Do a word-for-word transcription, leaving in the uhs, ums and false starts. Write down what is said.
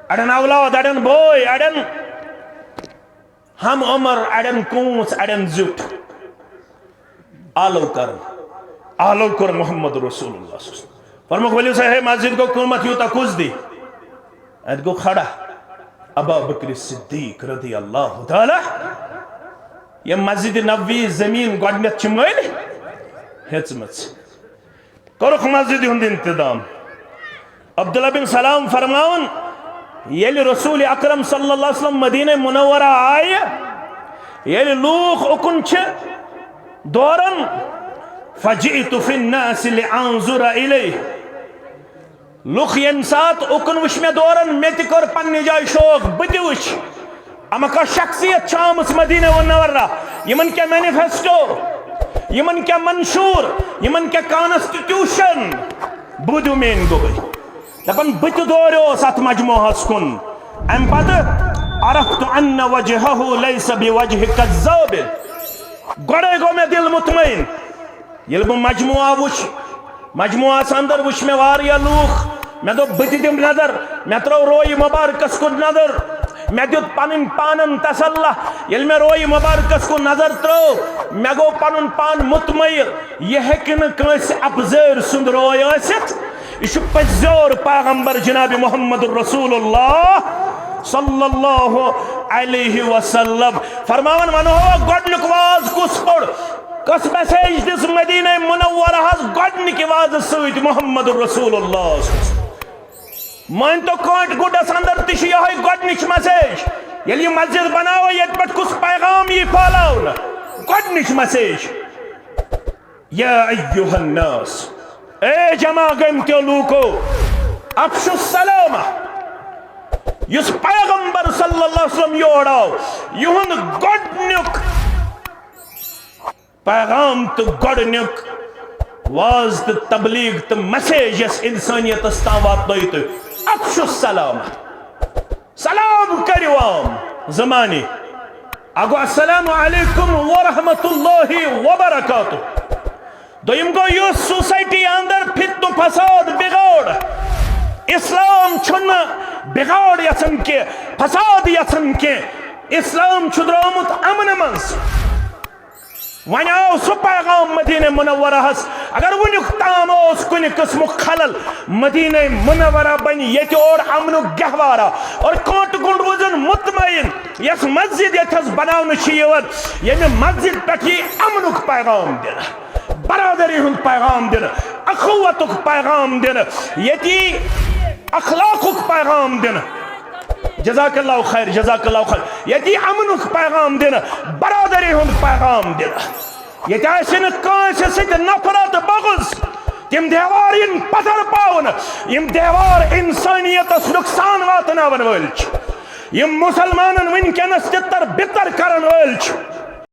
اڑٮ۪ن اولاد، اڑٮ۪ن بوے، اڑٮ۪ن ہم عمر، اڑٮ۪ن کوٗنٛژھ، اڑٮ۪ن زیُٹھ۔ آلو کرن، آلو کوٚر محمد رسول اللہ صلی اللہ علیہ وسلم۔ فرموکھ، "ؤلِو سا، ہے مسجد گوٚو قۭمتھ یوٗتاہ، کُس دی؟" اَتہِ گوٚو کھڑا ابا بکر صدیق رضی اللہ تعالیٰ۔ یہِ مسجد نبوی زٔمیٖن گۄڈٕنٮ۪تھ چھِ مٔلۍ ہیٚژمٕژ۔ کوٚرُکھ مسجد ہُنٛد انتظام۔ عبداللہ بن سلام فرماوان، ییٚلہِ رسول اکرم صلی اللہ علیہ وسلم مدینہ منورہ آیہِ، ییٚلہِ لوٗکھ اُکُن چھِ دوران، فجئت فی الناس لانظر الیہ۔ لُکھ ییٚمہِ ساتہٕ اُکُن وٕچھ مےٚ دوران، مےٚ تہِ کوٚر پننہِ جایہِ شوق، بہٕ تہِ وٕچھ۔ اما کانٛہہ شخصیت چھِ آمٕژ مدینہ منورہ، یِمن کیٛاہ مینیفیسٹو، یِمن کیٛاہ منشور، یِمن کیٛاہ کانسٹیٹیوشن، بوٗزِو میٲنۍ گوٚبٕرۍ۔ دپان بہٕ تہِ دوریوس اتھ مجموعہس کُن۔ امہِ پتہٕ عرفت ان وجہہ لیس بوجہ کذاب۔ گۄڈے گوٚو مےٚ دل مطمئن۔ ییٚلہِ بہٕ مجموعہ وٕچھ، مجموعس اندر وٕچھ مےٚ واریاہ لوٗکھ، مےٚ دوٚپ، بہٕ تہِ دِمہٕ نظر۔ مےٚ ترٲو رویہِ مبارکس کُن نظر، مےٚ دیُت پنٕنۍ پانن تسلہ۔ ییٚلہِ مےٚ رویہِ مبارکس کُن نظر ترٲو، مےٚ گوٚو پنُن پان مطمئن، یہِ ہیٚکہِ نہٕ کٲنٛسہِ اپزٲرۍ سُنٛد روے ٲسِتھ۔ یہِ چھُ پٔزیور پیغمبر جناب محمد رسول اللہ صلی اللہ علیہ وسلم۔ فرماوان، ونہو گۄڈنیُک واز کُس پوٚر؟ کۄس message دِژ مدینہ منورہس گۄڈنِکہِ وازٕ سۭتۍ محمد رسول اللہ؟ مٲنۍ تو کٲنٛٹہِ گُڈس اندر تہِ چھِ یِہوٚے گۄڈنِچ message۔ ییٚلہِ یہِ مسجد بناوو، ییٚتہِ پٮ۪ٹھ کُس پیغام یی پھٲلاونہٕ؟ گۄڈنِچ message۔ یا ایھا الناس، اے جمع گٔمتیو لوٗکو، افشوا السلام۔ یُس پیغمبر صلی اللہ علیہ وسلم یور آو، یِہُنٛد گۄڈنیُک پیغام تہٕ گۄڈنیُک واز تہٕ تبلیغ تہٕ message یۄس انسانیتس تام واتنٲیِو تُہۍ، افشوا السلام۔ سلام کٔرِو عام زمانی۔ اگو السلام علیکم ورحمۃ اللہ وبرکاتہ۔ دوٚیِم گوٚو، یُس society اندر فتنہٕ فساد بگاڑ، اسلام چھُنہٕ بگاڑ یژھان کینٛہہ، فساد یژھان کینٛہہ۔ اسلام چھُ درٛامُت امنہٕ منٛز۔ وۄنۍ آو سُہ پیغام مدینہ منورہس، اگر وُنیُک تام اوس کُنہِ قٕسمُک خلل، مدینہ منورہ بنہِ ییٚتہِ اور امنُک گہوارہ اور کٲنٛٹہٕ گُنٛڈ روزن مطمئن۔ یۄس مسجد ییٚتہِ حظ بناونہٕ چھِ یِوان، ییٚمہِ مسجد پٮ۪ٹھ یی امنُک پیغام دِنہٕ، برادری ہُنٛد پیغام دِنہٕ، اخوتُک پیغام دِنہٕ، ییٚتہِ یی اخلاقُک پیغام دِنہٕ۔ جزاک اللہ خیر، جزاک اللہ خیر۔ ییٚتہِ یی امنُک پیغام دِنہٕ، برادری ہُنٛد پیغام دِنہٕ۔ ییٚتہِ آسہِ نہٕ کٲنٛسہِ سۭتۍ نفرت بغض۔ تِم دیوار یِن پتھر پاونہٕ، یِم دیوار انسانیتس نقصان واتناون وٲلۍ چھِ، یِم مسلمانن وٕنکیٚنس تِتر بِتر کرن وٲلۍ چھِ۔